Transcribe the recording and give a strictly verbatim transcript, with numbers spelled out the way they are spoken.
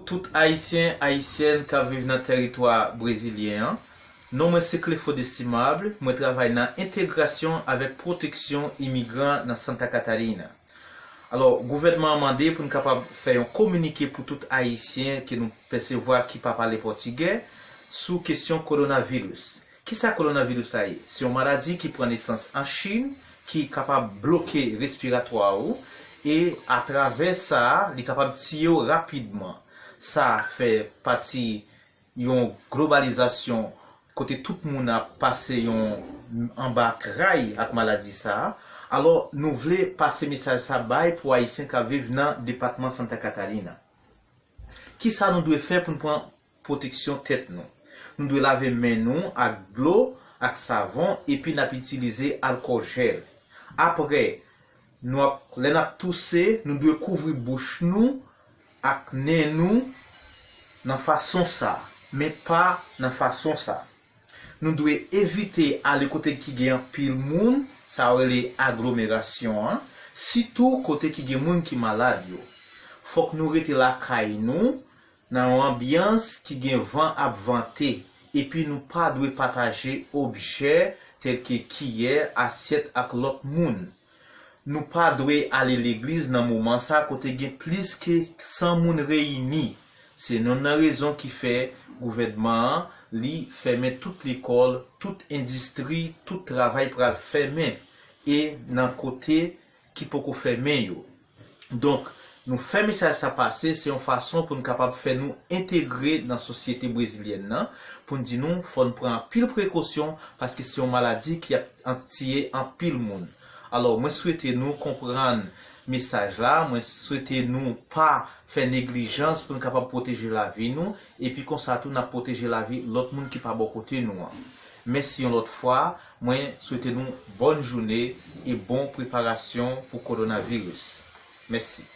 Tout Ayisyen, Ayisyèn k ap viv nan tèritwa brezilyen an. Non mwen se Clefo Destimable, mwen travay nan entegrasyon avèk pwoteksyon imigran nan Santa Catarina. Alò, gouvènman an mande pou n kapab fè yon kominike pou tout Ayisyen ke nou pèsevwa ki pa pale pòtigè sou kesyon kowonaviris. Kisa kowonaviris la ye? Se yon maladi ki pran nesans an Chin, ki kapab bloke respiratwa ou, e atravè sa, li kapab tiye w rapidman. Sa fè pati yon globalizasyon kote tout moun ap pase yon anba tray ak maladi sa a. Alò, nou vle pase mesaj sa bay pou Ayisyen k ap viv nan depatman Santa Catarina. Kisa nou dwe fè pou n pran pwoteksyon tèt nou? Nou dwe lave men nou ak dlo, ak savon, epi n ap itilize alkòl jèl. Apre, nou ap, lè n ap touse, nou dwe kouvri bouch nou ak nen nou nan fason sa, men pa nan fason sa. Nou dwe evite ale kote ki gen anpil moun, sa yo rele aglomerasyon an, sitou kote ki gen moun ki malad yo. Fòk nou rete lakay nou, nan yon anbyans ki gen van ap vante, epi nou pa dwe pataje objè tèlke kiyè, asyèt ak lòt moun. Nou pa dwe ale legliz nan moman sa kote gen plis ke san moun reyini. Se youn nan rezon ki fè gouvènman an li fèmen tout lekòl, tout endistri, tout travay pral fèmen e nan kote ki poko fèmen yo. Donk, nou fè mesaj sa pase, se yon fason pou n kapab fè nou entegre nan sosyete brezilyèn nan, pou n di nou fò n pran anpil prekosyon paske se yon maladi ki ap an- tiye anpil moun. Alò, mwen swete nou konprann mesaj la, mwen swete nou pa fè neglijans pou n kapab pwoteje lavi nou, epi konsa tou n ap pwoteje lavi lòt moun ki pa bò kote nou an. Mèsi yon lòt fwa, mwen swete nou bòn jounen e bon preparasyon pou kowonaviris. Mèsi.